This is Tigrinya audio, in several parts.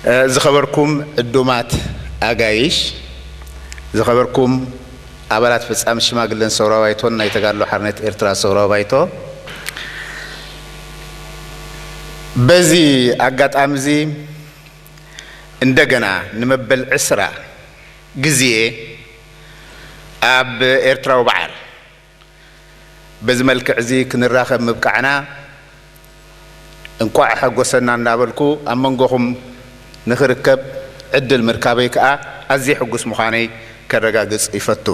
ዝኸበርኩም ዕዱማት ኣጋይሽ፣ ዝኸበርኩም ኣባላት ፈጻሚ ሽማግለን ሰውራ ባይቶን ናይ ተጋድሎ ሓርነት ኤርትራ ሰውራ ባይቶ፣ በዚ ኣጋጣሚ እዚ እንደገና ንመበል ዕስራ ግዜ ኣብ ኤርትራዊ በዓል በዚ መልክዕ እዚ ክንራኸብ ምብቃዕና እንቋዕ ሓጎሰና እንዳበልኩ፣ ኣብ መንጎኹም ንኽርከብ ዕድል ምርካበይ ከኣ ኣዝየ ሕጉስ ምዃነይ ከረጋግጽ ይፈቱ።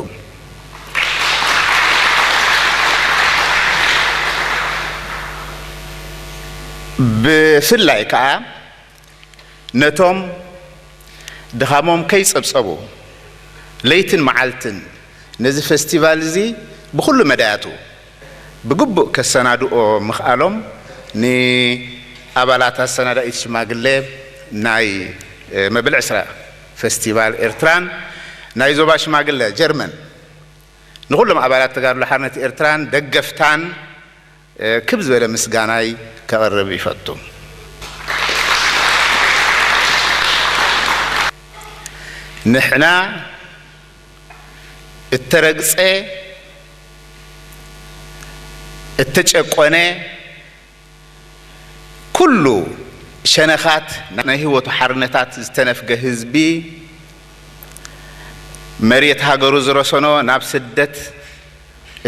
ብፍላይ ከኣ ነቶም ድኻሞም ከይጸብጸቡ ለይትን መዓልትን ነዚ ፈስቲቫል እዚ ብኹሉ መዳያቱ ብግቡእ ከሰናድኦ ምኽኣሎም፣ ንኣባላት ኣሰናዳኢት ሽማግለ ናይ፣ እ፣ መበል ዕስራ ፈስቲቫል ኤርትራን ናይ ዞባ ሽማግለ ጀርመን፣ ንኹሎም ኣባላት ተጋድሎ ሓርነት ኤርትራን ደገፍታን ክብ ዝበለ ምስጋናይ ከቕርብ ይፈቱ። ንሕና እተረግጸ፣ እተጨቆነ፣ ኩሉ ሸነኻት ናይ ህይወቱ ሓርነታት ዝተነፍገ ህዝቢ፣ መሬት ሃገሩ ዝረሰኖ፣ ናብ ስደት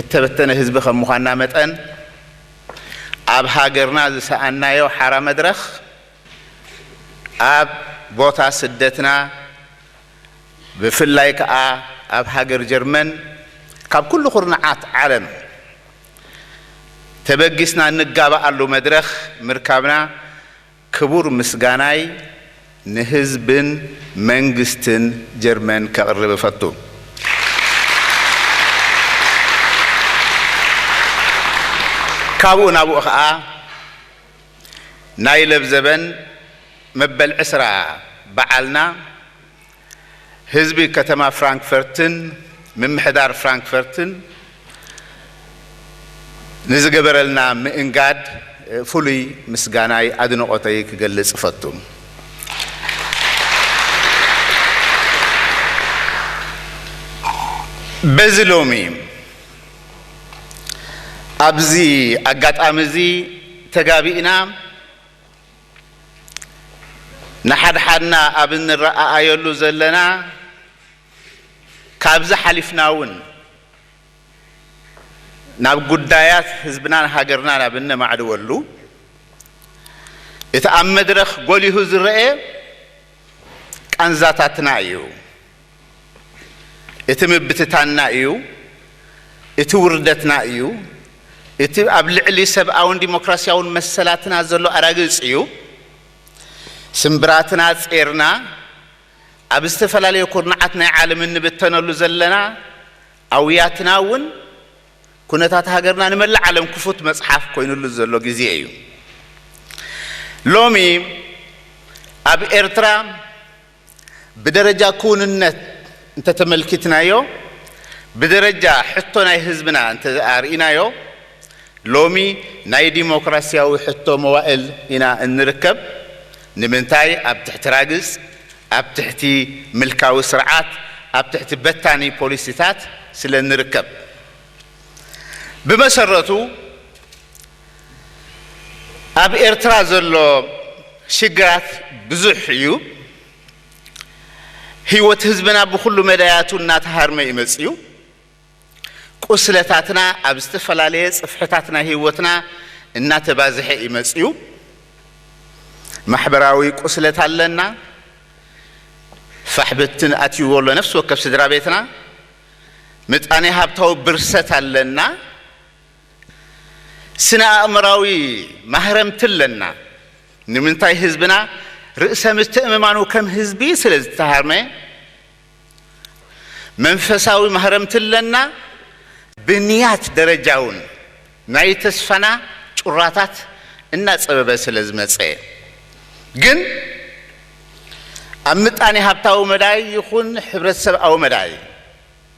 እተበተነ ህዝቢ ከም ምዃንና መጠን፣ ኣብ ሃገርና ዝሰኣናዮ ሓራ መድረኽ፣ ኣብ ቦታ ስደትና፣ ብፍላይ ከኣ ኣብ ሃገር ጀርመን፣ ካብ ኩሉ ኩርናዓት ዓለም ተበጊስና እንጋባኣሉ መድረኽ ምርካብና፣ ክቡር ምስጋናይ ንህዝብን መንግስትን ጀርመን ከቕርብ እፈቱ። ካብኡ ናብኡ ኸኣ፣ ናይ ለብዘበን መበል ዕስራ በዓልና፣ ህዝቢ ከተማ ፍራንክፈርትን ምምሕዳር ፍራንክፈርትን ንዝገበረልና ምእንጋድ ፍሉይ ምስጋናይ ኣድንቖተይ ክገልጽ እፈቱ። በዚ ሎሚ ኣብዚ ኣጋጣሚ እዚ ተጋቢእና ንሓድሓድና ኣብ እንረኣኣየሉ ዘለና፣ ካብዚ ሓሊፍና እውን ናብ ጉዳያት ህዝብናን ሃገርናን ኣብ እነማዕድወሉ፣ እቲ ኣብ መድረኽ ጎሊሁ ዝረአ ቃንዛታትና እዩ። እቲ ምብትታንና እዩ። እቲ ውርደትና እዩ። እቲ ኣብ ልዕሊ ሰብኣውን ዲሞክራስያውን መሰላትና ዘሎ ኣራግጽ እዩ። ስምብራትና ጼርና፣ ኣብ ዝተፈላለዩ ኩርናዓት ናይ ዓለም እንብተነሉ ዘለና፣ ኣውያትና እውን ኩነታት ሃገርና ንመላእ ዓለም ክፉት መጽሓፍ ኮይኑሉ ዘሎ ግዜ እዩ። ሎሚ ኣብ ኤርትራ ብደረጃ ክውንነት እንተተመልኪትናዮ፣ ብደረጃ ሕቶ ናይ ህዝብና እንተ ኣርኢናዮ፣ ሎሚ ናይ ዲሞክራስያዊ ሕቶ መዋእል ኢና እንርከብ። ንምንታይ? ኣብ ትሕቲ ራግጽ፣ ኣብ ትሕቲ ምልካዊ ስርዓት፣ ኣብ ትሕቲ በታኒ ፖሊሲታት ስለ እንርከብ። ብመሰረቱ ኣብ ኤርትራ ዘሎ ሽግራት ብዙሕ እዩ። ህይወት ህዝብና ብኹሉ መዳያቱ እናተሃርመ ይመጽእ እዩ። ቁስለታትና ኣብ ዝተፈላለየ ጽፍሕታት ናይ ህይወትና እናተባዝሐ ይመጽእ እዩ። ማሕበራዊ ቁስለት ኣለና። ፋሕ ብትን ኣትይዎ ኣሎ ነፍሲ ወከፍ ስድራ ቤትና። ምጣኔ ሃብታዊ ብርሰት ኣለና። ስነ ኣእምራዊ ማህረምቲ ኣለና። ንምንታይ? ህዝብና ርእሰ ምትእምማኑ ከም ህዝቢ ስለ ዝተሃርመ፣ መንፈሳዊ ማህረምቲ ኣለና። ብንያት ደረጃ እውን ናይ ተስፋና ጩራታት እናጸበበ ስለ ዝመጸ፣ ግን ኣብ ምጣኔ ሃብታዊ መዳይ ይኹን ሕብረተሰብኣዊ መዳይ፣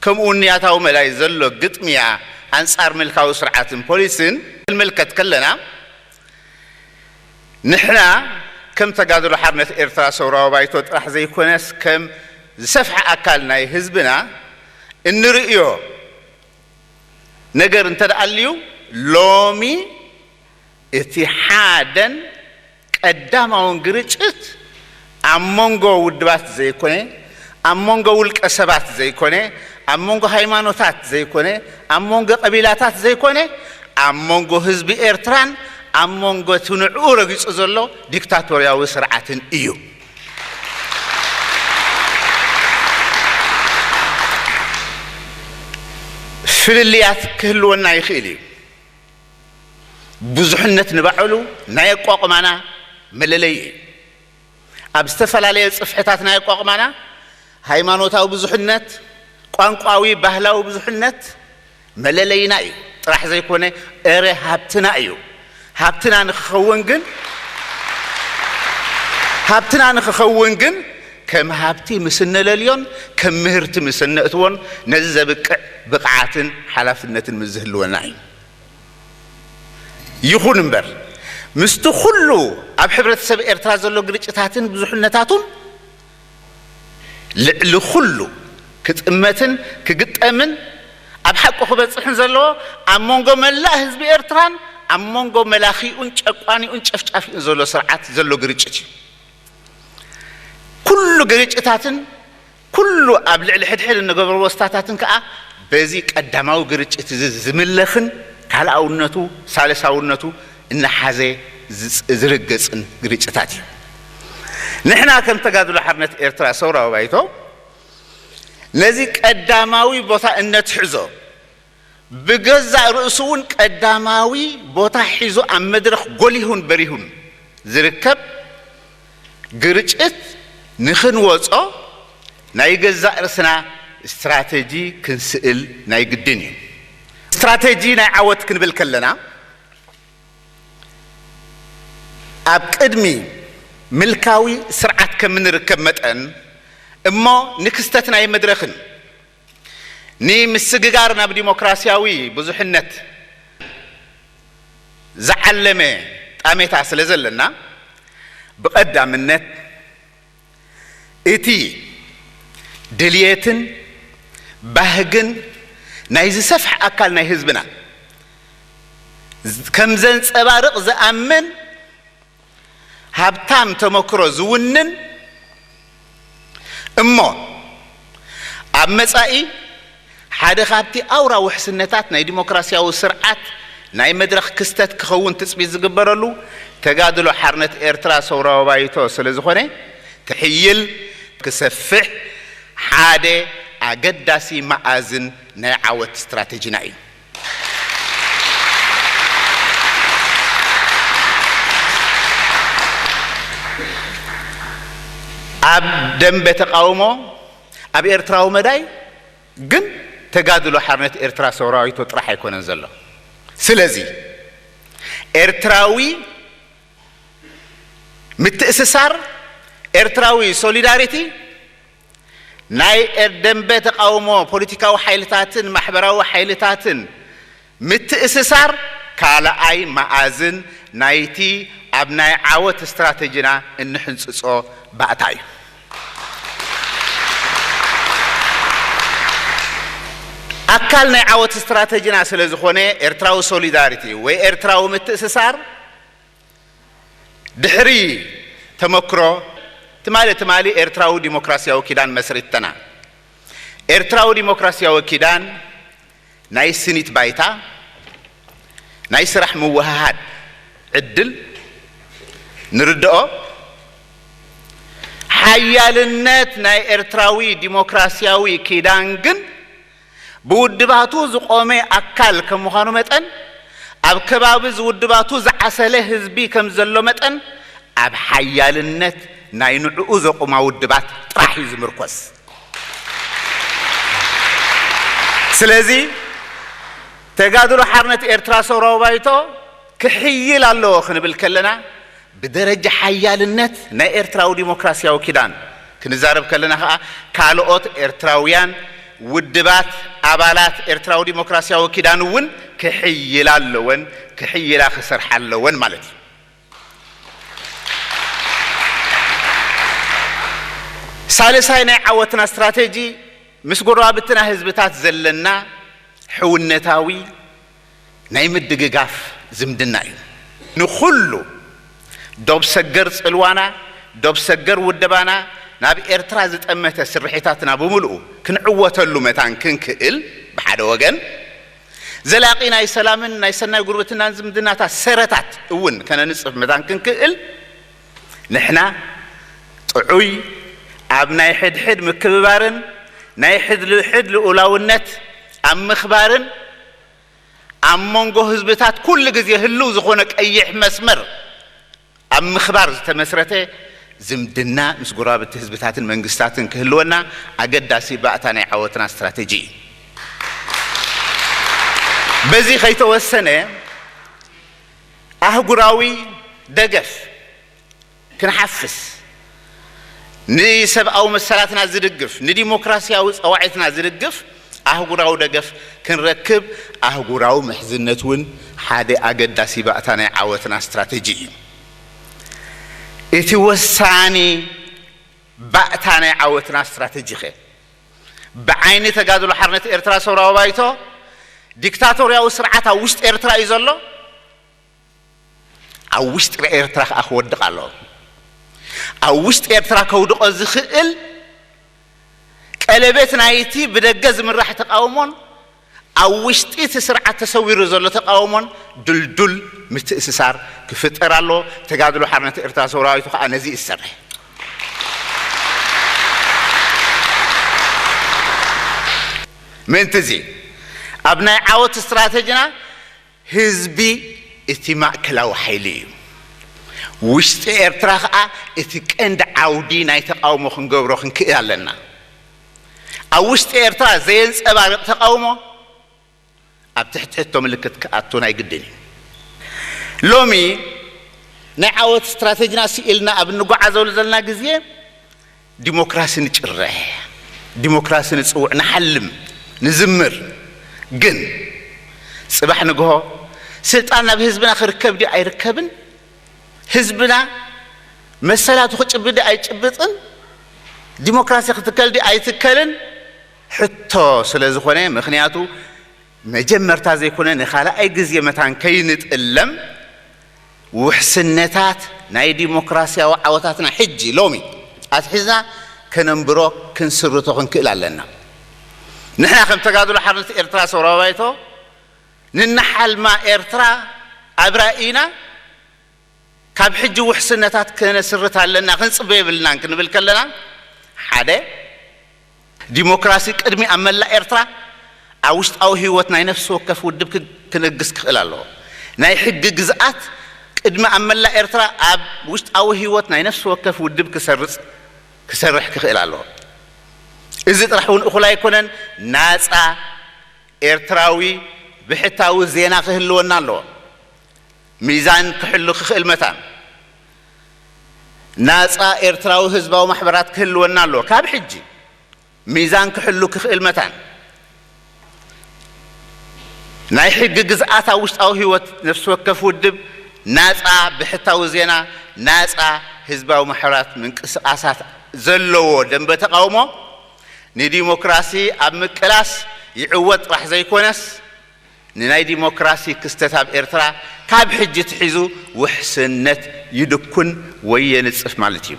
ከምኡ እውን ንያታዊ መዳይ ዘሎ ግጥምያ ኣንጻር ምልካዊ ስርዓትን ፖሊስን ክንምልከት ከለና፣ ንሕና ከም ተጋድሎ ሓርነት ኤርትራ ሰውራዊ ባይቶ ጥራሕ ዘይኮነስ ከም ዝሰፍሐ ኣካል ናይ ህዝብና እንርእዮ ነገር እንተ ደኣ ኣልዩ፣ ሎሚ እቲ ሓደን ቀዳማውን ግርጭት ኣብ መንጎ ውድባት ዘይኮነ፣ ኣብ መንጎ ውልቀ ሰባት ዘይኮነ፣ ኣብ መንጎ ሃይማኖታት ዘይኮነ፣ ኣብ መንጎ ቀቢላታት ዘይኮነ፣ ኣብ መንጎ ህዝቢ ኤርትራን ኣብ መንጎ እቲ ንዕኡ ረጊጹ ዘሎ ዲክታቶርያዊ ስርዓትን እዩ። ፍልልያት ክህልወና ይኽእል እዩ። ብዙሕነት ንባዕሉ ናይ ኣቋቑማና መለለይ እዩ። ኣብ ዝተፈላለየ ጽፍሕታት ናይ ኣቋቑማና ሃይማኖታዊ ብዙሕነት፣ ቋንቋዊ ባህላዊ ብዙሕነት መለለይና እዩ ጥራሕ ዘይኮነ፣ እረ ሃብትና እዩ። ሃብትና ንክኸውን ግን ሃብትና ንክኸውን ግን ከም ሃብቲ ምስ እነለልዮን ከም ምህርቲ ምስ እነእትዎን ነዚ ዘብቅዕ ብቕዓትን ሓላፍነትን ምስ ዝህልወና እዩ። ይኹን እምበር ምስቲ ኩሉ ኣብ ሕብረተሰብ ኤርትራ ዘሎ ግርጭታትን ብዙሕነታቱን ልዕሊ ኩሉ ክጥመትን ክግጠምን ኣብ ሓቁ ክበጽሕን ዘለዎ ኣብ መንጎ መላእ ህዝቢ ኤርትራን ኣብ መንጎ መላኺኡን ጨቋኒኡን ጨፍጫፊኡን ዘሎ ስርዓት ዘሎ ግርጭት እዩ። ኩሉ ግርጭታትን ኩሉ ኣብ ልዕሊ ሕድሕድ እንገብርዎ ስታታትን ከኣ በዚ ቀዳማዊ ግርጭት እዚ ዝምለኽን ካልኣውነቱ ሳልሳውነቱ እናሓዘ ዝጽ- ዝርገጽን ግርጭታት እዩ። ንሕና ከም ተጋድሎ ሓርነት ኤርትራ ሰውራዊ ባይቶ ነዚ ቀዳማዊ ቦታ እነትሕዞ ብገዛእ ርእሱ እውን ቀዳማዊ ቦታ ሒዙ ኣብ መድረኽ ጎሊሁን በሪሁን ዝርከብ ግርጭት ንኽንወጾ ናይ ገዛእ ርእስና ስትራተጂ ክንስእል ናይ ግድን እዩ። ስትራተጂ ናይ ዓወት ክንብል ከለና ኣብ ቅድሚ ምልካዊ ስርዓት ከም እንርከብ መጠን እሞ ንክስተት ናይ መድረኽን ንምስግጋር ናብ ዲሞክራሲያዊ ብዙሕነት ዝዓለመ ጣሜታ ስለ ዘለና ብቐዳምነት እቲ ድልየትን ባህግን ናይ ዝሰፍሐ ኣካል ናይ ህዝብና ከም ዘንጸባርቕ ዝኣምን ሃብታም ተመክሮ ዝውንን እሞ ኣብ መጻኢ ሓደ ካብቲ ኣውራ ውሕስነታት ናይ ዲሞክራሲያዊ ስርዓት ናይ መድረኽ ክስተት ክኸውን ትጽቢት ዝግበረሉ ተጋድሎ ሓርነት ኤርትራ ሰውራዊ ባይቶ ስለ ዝኾነ ክሕይል ክሰፍሕ ሓደ ኣገዳሲ መኣዝን ናይ ዓወት ስትራተጂና እዩ። ኣብ ደንበ ተቃውሞ ኣብ ኤርትራዊ መዳይ ግን ተጋድሎ ሓርነት ኤርትራ ሰውራዊቶ ጥራሕ ኣይኮነን ዘሎ። ስለዚ ኤርትራዊ ምትእስሳር፣ ኤርትራዊ ሶሊዳሪቲ ናይ ኤር- ደንበ ተቃውሞ ፖለቲካዊ ሓይልታትን ማሕበራዊ ሓይልታትን ምትእስሳር ካልኣይ መኣዝን ናይቲ ኣብ ናይ ዓወት ስትራተጂና እንሕንጽጾ ባእታ እዩ። ኣካል ናይ ዓወት ስትራተጂና ስለ ዝኾነ ኤርትራዊ ሶሊዳሪቲ ወይ ኤርትራዊ ምትእስሳር ድሕሪ ተመክሮ ትማሊ ትማሊ ኤርትራዊ ዲሞክራሲያዊ ኪዳን መስሪተና። ኤርትራዊ ዲሞክራሲያዊ ኪዳን ናይ ስኒት ባይታ፣ ናይ ስራሕ ምውህሃድ ዕድል ንርድኦ። ሓያልነት ናይ ኤርትራዊ ዲሞክራሲያዊ ኪዳን ግን ብውድባቱ ዝቆመ ኣካል ከም ምዃኑ መጠን ኣብ ከባቢ ዝውድባቱ ዝዓሰለ ህዝቢ ከም ዘሎ መጠን ኣብ ሓያልነት ናይ ንዕኡ ዘቁማ ውድባት ጥራሕ እዩ ዝምርኮስ። ስለዚ ተጋድሎ ሓርነት ኤርትራ ሰውራዊ ባይቶ ክሕይል ኣለዎ ክንብል ከለና ብደረጃ ሓያልነት ናይ ኤርትራዊ ዲሞክራሲያዊ ኪዳን ክንዛረብ ከለና ከኣ ካልኦት ኤርትራውያን ውድባት ኣባላት ኤርትራዊ ዲሞክራሲያዊ ኪዳን እውን ክሕይላ ኣለወን፣ ክሕይላ ክሰርሓ ኣለወን ማለት እዩ። ሳልሳይ ናይ ዓወትና ስትራቴጂ ምስ ጎረባብትና ህዝብታት ዘለና ሕውነታዊ ናይ ምድግጋፍ ዝምድና እዩ። ንኹሉ ዶብ ሰገር ጽልዋና፣ ዶብ ሰገር ውደባና፣ ናብ ኤርትራ ዝጠመተ ስርሒታትና ብምሉኡ ክንዕወተሉ መታን ክንክእል፣ ብሓደ ወገን ዘላቒ ናይ ሰላምን ናይ ሰናይ ጉርብትናን ዝምድናታት ሰረታት እውን ከነንጽፍ መታን ክንክእል፣ ንሕና ጥዑይ፣ ኣብ ናይ ሕድሕድ ምክብባርን ናይ ሕድ ልሕድ ልኡላውነት ኣብ ምኽባርን ኣብ መንጎ ህዝብታት ኩሉ ግዜ ህልው ዝኾነ ቀይሕ መስመር ኣብ ምኽባር ዝተመስረተ ዝምድና ምስ ጎረባብቲ ህዝብታትን መንግስታትን ክህልወና ኣገዳሲ ባእታ ናይ ዓወትና ስትራቴጂ እዩ። በዚ ከይተወሰነ ኣህጉራዊ ደገፍ ክንሓፍስ፣ ንሰብኣዊ መሰላትና ዝድግፍ፣ ንዲሞክራሲያዊ ጸዋዒትና ዝድግፍ ኣህጉራዊ ደገፍ ክንረክብ ኣህጉራዊ ምሕዝነት እውን ሓደ ኣገዳሲ ባእታ ናይ ዓወትና ስትራቴጂ እዩ። እቲ ወሳኒ ባእታ ናይ ዓወትና ስትራቴጂ ኸ ብዓይኒ ተጋድሎ ሓርነት ኤርትራ ሰውራዊ ባይቶ ዲክታቶርያዊ ስርዓት ኣብ ውሽጢ ኤርትራ እዩ ዘሎ። ኣብ ውሽጢ ኤርትራ ከኣ ክወድቕ ኣለዎ። ኣብ ውሽጢ ኤርትራ ከውድቖ ዝኽእል ቀለቤት ናይቲ ብደገ ዝምራሕ ተቃውሞን ኣብ ውሽጢ እቲ ስርዓት ተሰዊሩ ዘሎ ተቃውሞን ድልዱል ምትእስሳር ክፍጠር ኣለዎ። ተጋድሎ ሓርነት ኤርትራ ሰውራዊቱ ከኣ ነዚ ይሰርሕ። ምእንቲ እዚ ኣብ ናይ ዓወት ስትራቴጂና ህዝቢ እቲ ማእከላዊ ሓይሊ እዩ። ውሽጢ ኤርትራ ከኣ እቲ ቀንዲ ዓውዲ ናይ ተቃውሞ ክንገብሮ ክንክእል ኣለና። ኣብ ውሽጢ ኤርትራ ዘየንጸባርቕ ተቃውሞ ኣብ ትሕቲ ሕቶ ምልክት ክኣቱ ናይ ግድን እዩ። ሎሚ ናይ ዓወት ስትራቴጂና ስኢልና ኣብ እንጓዓዘሉ ዘለና ግዜ ዲሞክራሲ ንጭርሕ፣ ዲሞክራሲ ንጽውዕ፣ ንሓልም፣ ንዝምር። ግን ጽባሕ ንግሆ ስልጣን ናብ ህዝብና ክርከብ ድዩ ኣይርከብን? ህዝብና መሰላቱ ክጭብጥ ድዩ ኣይጭብጥን? ዲሞክራሲ ክትከል ድዩ ኣይትከልን? ሕቶ ስለ ዝኾነ፣ ምኽንያቱ መጀመርታ ዘይኮነ ንኻልኣይ ግዜ መታን ከይንጥለም ውሕስነታት ናይ ዲሞክራሲያዊ ዓወታትና ሕጂ ሎሚ ኣትሒዝና ከነንብሮ ክንስርቶ ክንክእል ኣለና። ንሕና ከም ተጋድሎ ሓርነት ኤርትራ ሰውራዊ ባይቶ ንናሓልማ ኤርትራ ኣብ ራእይና ካብ ሕጂ ውሕስነታት ከነስርት ኣለና፣ ክንጽበ የብልናን ክንብል ከለና፣ ሓደ፣ ዲሞክራሲ ቅድሚ ኣብ መላእ ኤርትራ ኣብ ውሽጣዊ ህይወት ናይ ነፍሲ ወከፍ ውድብ ክ-፣ ክነግስ ክኽእል ኣለዎ። ናይ ሕጊ ግዝኣት ቅድሚ ኣብ መላእ ኤርትራ ኣብ ውሽጣዊ ህይወት ናይ ነፍሲ ወከፍ ውድብ ክሰርጽ፣ ክሰርሕ ክኽእል ኣለዎ። እዚ ጥራሕ እውን እኹል ኣይኮነን። ናጻ ኤርትራዊ ብሕታዊ ዜና ክህልወና ኣለዎ። ሚዛን ክሕሉ ክኽእል መታን ናጻ ኤርትራዊ ህዝባዊ ማሕበራት ክህልወና ኣለዎ። ካብ ሕጂ ሚዛን ክሕሉ ክኽእል መታን ናይ ሕጊ ግዝኣት ኣብ ውሽጣዊ ህይወት ነፍሲ ወከፍ ውድብ ናጻ ብሕታዊ ዜና፣ ናጻ ህዝባዊ ማሕበራት ምንቅስቃሳት ዘለዎ ደንበ ተቃውሞ ንዲሞክራሲ ኣብ ምቅላስ ይዕወት ጥራሕ ዘይኮነስ ንናይ ዲሞክራሲ ክስተት ኣብ ኤርትራ ካብ ሕጂ ትሒዙ ውሕስነት ይድኩን ወይ የንጽፍ ማለት እዩ።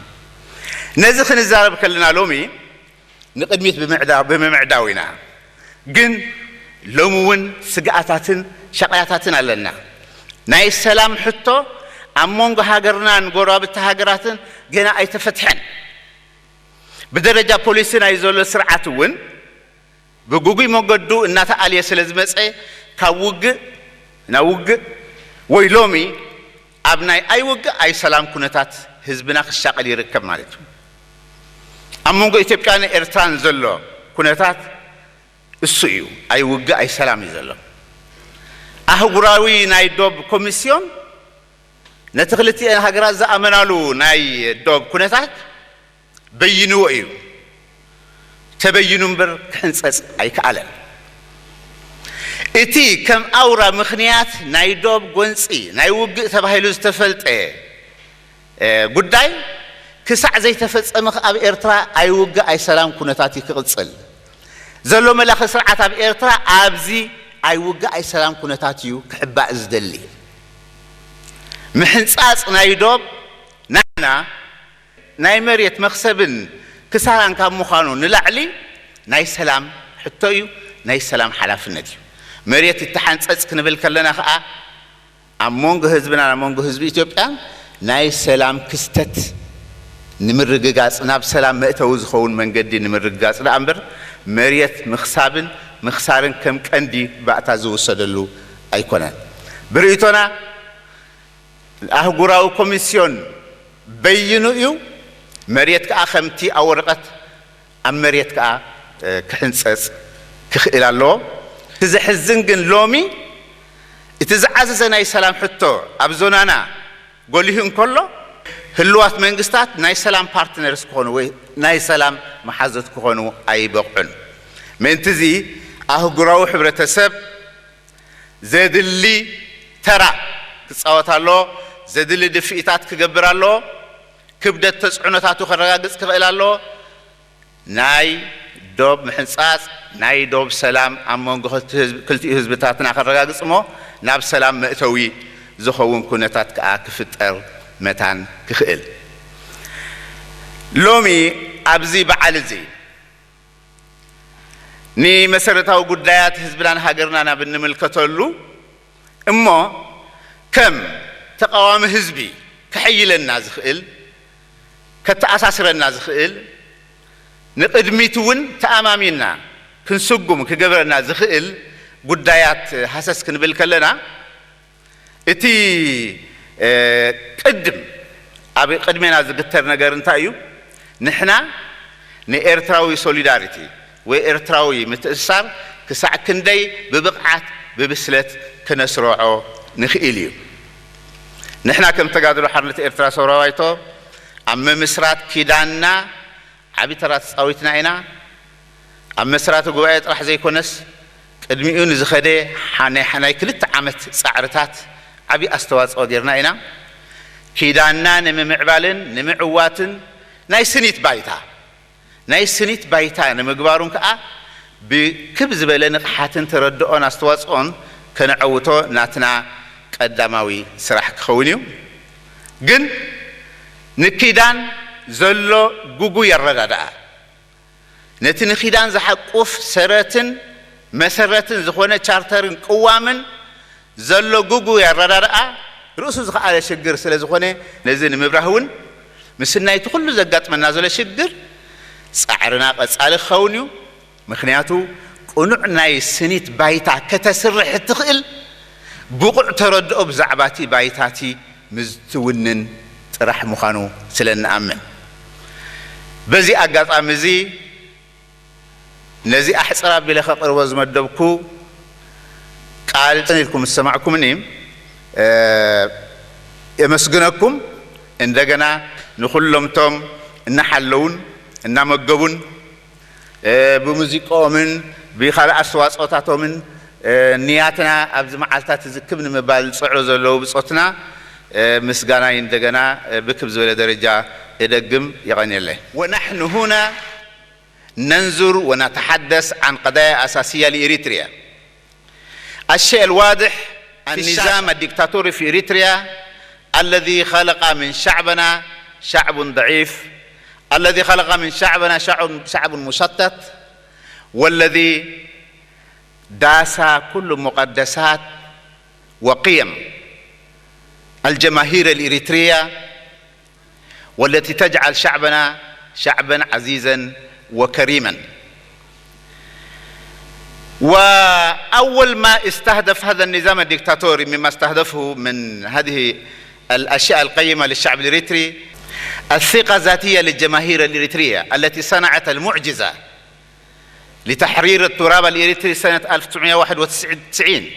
ነዚ ክንዛረብ ከለና ሎሚ ንቕድሚት ብምዕዳ-፣ ብምምዕዳው ኢና። ግን ሎሚ እውን ስግኣታትን ሸቕያታትን ኣለና። ናይ ሰላም ሕቶ ኣብ መንጎ ሃገርናን ጎረባብቲ ሃገራትን ገና ኣይተፈትሐን። ብደረጃ ፖሊሲ ናይ ዘሎ ስርዓት እውን ብግጉይ መገዱ እናተኣልየ ስለ ዝመጸ ካብ ውግእ ናብ ውግእ ወይ ሎሚ ኣብ ናይ ኣይውግእ ኣይሰላም ኩነታት ህዝብና ክሻቐል ይርከብ ማለት እዩ። ኣብ መንጎ ኢትዮጵያን ኤርትራን ዘሎ ኩነታት እሱ እዩ። ኣይውግእ ኣይሰላም እዩ ዘሎ። ኣህጉራዊ ናይ ዶብ ኮሚስዮን ነቲ ክልቲኤን ሃገራት ዝኣመናሉ ናይ ዶብ ኩነታት በይንዎ እዩ። ተበይኑ እምበር ክሕንጸጽ ኣይከኣለን። እቲ ከም ኣውራ ምኽንያት ናይ ዶብ ጎንጺ ናይ ውግእ ተባሂሉ ዝተፈልጠ፣ እ፣ ጉዳይ ክሳዕ ዘይተፈጸመ ኣብ ኤርትራ ኣይውግእ ኣይሰላም ኩነታት እዩ ክቕጽል ዘሎ። መላኺ ስርዓት ኣብ ኤርትራ ኣብዚ ኣይውግእ ኣይሰላም ኩነታት እዩ ክሕባእ ዝደሊ። ምሕንጻጽ ናይ ዶብ ናና ናይ መሬት መኽሰብን ክሳራን ካብ ምዃኑ ንላዕሊ ናይ ሰላም ሕቶ እዩ፣ ናይ ሰላም ሓላፍነት እዩ። መሬት ይተሓንጸጽ ክንብል ከለና ኸኣ ኣብ መንጎ ህዝብና ኣብ መንጎ ህዝቢ ኢትዮጵያ ናይ ሰላም ክስተት ንምርግጋጽ፣ ናብ ሰላም መእተዊ ዝኸውን መንገዲ ንምርግጋጽ ደኣ እምበር መሬት ምኽሳብን ምኽሳርን ከም ቀንዲ ባእታ ዝውሰደሉ ኣይኮነን። ብርእይቶና ኣህጉራዊ ኮሚስዮን በይኑ እዩ። መሬት ከኣ ከምቲ ኣብ ወረቐት ኣብ መሬት ከኣ ክሕንጸጽ ክኽእል ኣለዎ። እቲ ዘሕዝን ግን ሎሚ እቲ ዝዓዘዘ ናይ ሰላም ሕቶ ኣብ ዞናና ጎሊሁ እንከሎ ህልዋት መንግስታት ናይ ሰላም ፓርትነርስ ክኾኑ ወይ ናይ ሰላም መሓዘት ክኾኑ ኣይበቕዑን። ምእንቲ እዚ ኣህጉራዊ ሕብረተሰብ ዘድሊ ተራ ክጻወት ኣለዎ። ዘድሊ ድፍኢታት ክገብር ኣለዎ። ክብደት ተጽዕኖታቱ ከረጋግጽ ክኽእል ኣለዎ። ናይ ዶብ ምሕንጻጽ ናይ ዶብ ሰላም ኣብ መንጎ ክልቲኡ ህዝብታትና ከረጋግጽ እሞ ናብ ሰላም መእተዊ ዝኸውን ኩነታት ከኣ ክፍጠር መታን ክኽእል። ሎሚ ኣብዚ በዓል እዚ ንመሰረታዊ ጉዳያት ህዝብናን ሃገርናን ኣብ እንምልከተሉ እሞ ከም ተቓዋሚ ህዝቢ ከሐይለና ዝኽእል፣ ከተኣሳስረና ዝኽእል፣ ንቕድሚት እውን ተኣማሚና ክንስጉም ክገብረና ዝኽእል ጉዳያት ሃሰስ ክንብል ከለና እቲ ቅድም ኣብ ቅድሜና ዝግተር ነገር እንታይ እዩ? ንሕና ንኤርትራዊ ሶሊዳሪቲ ወይ ኤርትራዊ ምትእስሳር ክሳዕ ክንደይ ብብቕዓት ብብስለት ክነስርዖ ንኽእል እዩ። ንሕና ከም ተጋድሎ ሓርነት ኤርትራ ሰውራ ባይቶ ኣብ ምምስራት ኪዳንና ዓቢ ተራ ተጻዊትና ኢና። ኣብ መስራቲ ጉባኤ ጥራሕ ዘይኮነስ ቅድሚኡ ንዝኸደ ናይ ክልተ ዓመት ጻዕርታት ዓቢ ኣስተዋጽኦ ጌርና ኢና። ኪዳንና ንምምዕባልን ንምዕዋትን ናይ ስኒት ባይታ ናይ ስኒት ባይታ ንምግባሩን ከኣ ብክብ ዝበለ ንቕሓትን ተረድኦን ኣስተዋጽኦን ከነዐውቶ ናትና ቀዳማዊ ስራሕ ክኸውን እዩ። ግን ንኪዳን ዘሎ ጉጉይ ኣረዳድኣ ነቲ ንኪዳን ዝሓቁፍ ሰረትን መሰረትን ዝኾነ ቻርተርን ቅዋምን ዘሎ ጉጉይ ኣረዳድኣ ርእሱ ዝኸኣለ ሽግር ስለ ዝኾነ ነዚ ንምብራህ እውን ምስናይቲ ኩሉ ዘጋጥመና ዘሎ ሽግር ጻዕርና ቀጻሊ ክኸውን እዩ። ምኽንያቱ ቅኑዕ ናይ ስኒት ባይታ ከተስርሕ እትኽእል ብቑዕ ተረድኦ ብዛዕባ እቲ ባይታ እቲ ምስ ትውንን ጥራሕ ምዃኑ ስለ እንኣምን። በዚ ኣጋጣሚ እዚ ነዚ ኣሕጽር ኣቢለ ከቕርቦ ዝመደብኩ ቃል ጽን ኢልኩም ዝሰማዕኩምኒ የመስግነኩም። እንደገና ንኹሎምቶም እናሓለውን እናመገቡን ብሙዚቃኦምን ብኻልእ ኣስተዋጽኦታቶምን ንያትና ኣብዚ መዓልታት እዚ ክብ ንምባል ዝጽዕሩ ዘለዉ ብጾትና ምስጋናይ እንደገና ብክብ ዝበለ ደረጃ እደግም። የቐንየለይ። ونحن هنا ننظر ونتحدث عن قضايا أساسية لإريتريا. الشيء الواضح، النظام الدكتاتوري في إريتريا الذي خلق من شعبنا شعب ضعيف، الذي خلق من شعبنا شعب، شعب مشتت، والذي داس كل مقدسات وقيم الجماهير الإريترية، والتي تجعل شعبنا شعبا عزيزا وكريما. وأول ما استهدف هذا النظام الدكتاتوري مما استهدفه من هذه الأشياء القيمة للشعب الإريتري الثقة الذاتية للجماهير الإريترية التي صنعت المعجزة لتحرير التراب الإريتري سنة ألف وتسعمائة وواحد وتسعين.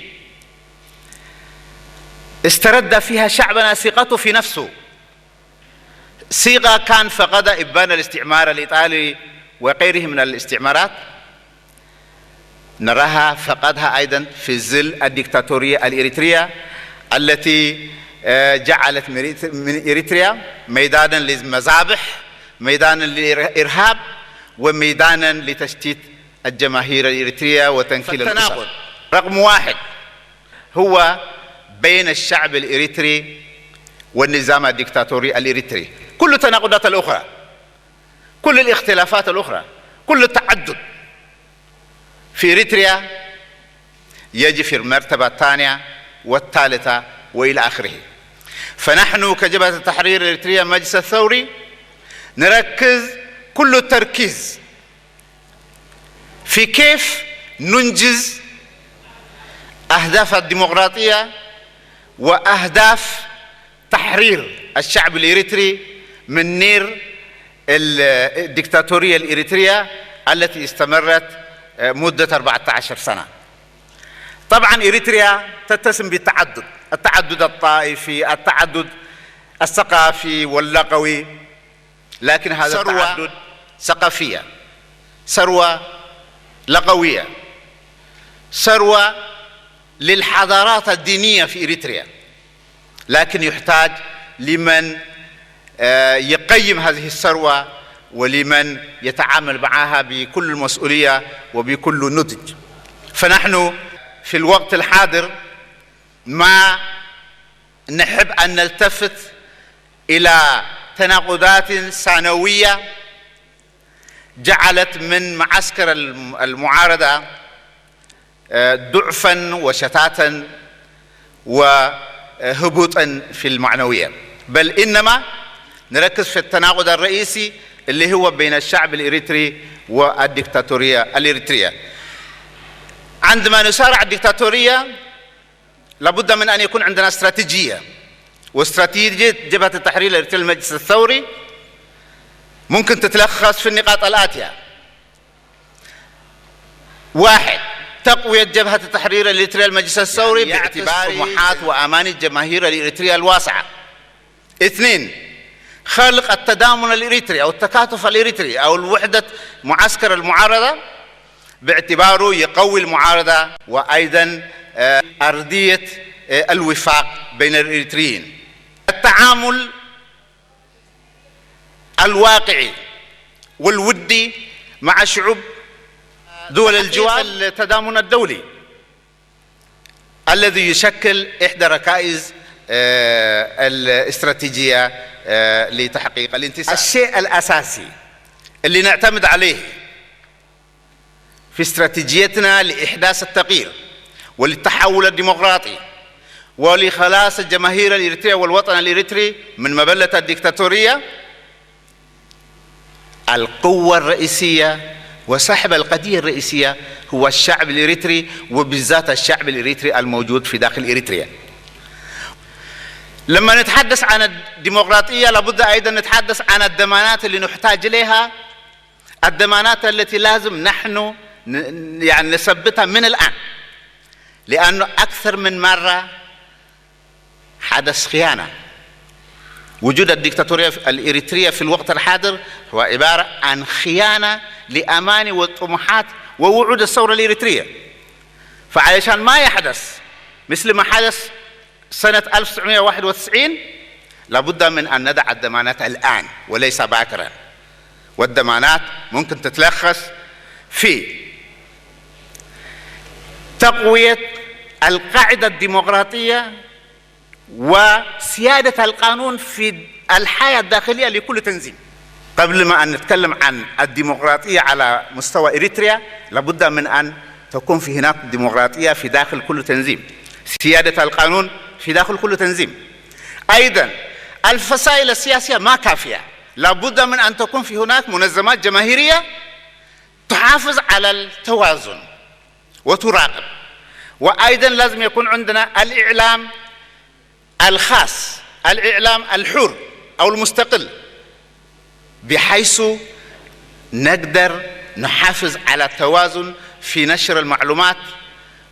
استرد فيها شعبنا ثقته في نفسه، ثقة كان فقد إبان الاستعمار الإيطالي وغيره من الاستعمارات. نراها فقدها أيضا في ظل الدكتاتورية الإريترية التي آه، جعلت من إريتريا ميدانا للمذابح، ميدانا للإرهاب، وميدانا لتشتيت الجماهير الإريترية وتنكيل الأسر. فالتناقض رقم واحد هو بين الشعب الإريتري والنظام الدكتاتوري الإريتري. كل التناقضات الأخرى، كل الاختلافات الأخرى، كل التعدد في إريتريا يجي في المرتبة الثانية والثالثة وإلى آخره. فنحن كجبهة التحرير الإريترية المجلس الثوري نركز كل التركيز في كيف ننجز أهداف الديمقراطية وأهداف تحرير الشعب الإريتري من نير ال-، الدكتاتورية الإريترية التي استمرت، آه، مدة أربعة عشر سنة. طبعًا إريتريا تتسم بالتعدد، التعدد الطائفي، التعدد الثقافي واللغوي، لكن هذا ثروة التعدد ثقافية، ثروة لغوية، ثروة للحضارات الدينية في إريتريا، لكن يحتاج لمن، آه، يقيم هذه الثروة ولمن يتعامل معها بكل المسؤولية وبكل النضج. فنحن في الوقت الحاضر ما نحب أن نلتفت إلى تناقضات ثانوية جعلت من معسكر الم-، المعارضة، آه، ضعفا وشتاتا وهبوطا في المعنوية، بل إنما نركز في التناقض الرئيسي اللي هو بين الشعب الإريتري والدكتاتورية الإريترية. عندما نصارع الدكتاتورية لابد من أن يكون عندنا استراتيجية، واستراتيجية جبهة التحرير الإريتري للمجلس الثوري ممكن تتلخص في النقاط الآتية. واحد، تقوية جبهة التحرير الإريترية المجلس الثوري، يعني يعكس باعتبار طموحات وأماني الجماهير الإريترية الواسعة. اثنين، خلق التضامن الإريتري أو التكاتف الإريتري أو الوحدة، معسكر المعارضة باعتباره يقوي المعارضة، وأيضًا، آه، أرضية، آه، الوفاق بين الإريتريين. التعامل الواقعي والودي مع شعوب دول الجوار، التضامن الدولي الذي يشكل إحدى ركائز، آه، الاستراتيجية، آه، لتحقيق الانتصار. الشيء الأساسي اللي نعتمد عليه في استراتيجيتنا لإحداث التغيير وللتحول الديمقراطي ولخلاص الجماهير الإريترية والوطن الإريتري من مبلة الديكتاتورية، القوة الرئيسية وصاحب القضية الرئيسية هو الشعب الإريتري، وبالذات الشعب الإريتري الموجود في داخل إريتريا. لما نتحدث عن الديمقراطية، لابد أيضًا نتحدث عن الضمانات اللي نحتاج إليها، الضمانات التي لازم نحن ن-، يعني نثبتها من الآن، لأنه أكثر من مرة حدث خيانة. وجود الديكتاتورية الإريترية في الوقت الحاضر هو عبارة عن خيانة لأماني وطموحات ووعود الثورة الإريترية. فعلشان ما يحدث مثل ما حدث سنة ألف وتسعمية وواحد وتسعين، لابد من أن ندع الضمانات الآن وليس باكرا. والضمانات ممكن تتلخص في تقوية القاعدة الديمقراطية وسيادة القانون في الحياة الداخلية لكل تنظيم. قبل ما أن نتكلم عن الديمقراطية على مستوى إريتريا، لابد من أن تكون في هناك ديمقراطية في داخل كل تنظيم، سيادة القانون في داخل كل تنظيم. أيضًا، الفصائل السياسية ما كافية، لابد من أن تكون في هناك منظمات جماهيرية تحافظ على التوازن وتراقب. وأيضًا لازم يكون عندنا الإعلام الخاص، الإعلام الحر أو المستقل، بحيث نقدر نحافظ على التوازن في نشر المعلومات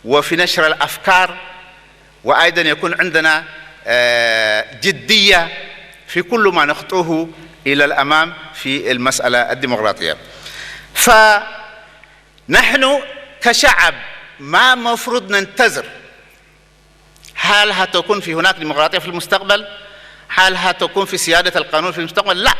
وفي نشر الأفكار، وأيضًا يكون عندنا، آه، جدية في كل ما نخطوه إلى الأمام في المسألة الديمقراطية. فنحن كشعب ما مفروض ننتظر هل هتكون في هناك ديمقراطية في المستقبل؟ هل هتكون في سيادة القانون في المستقبل؟ لا.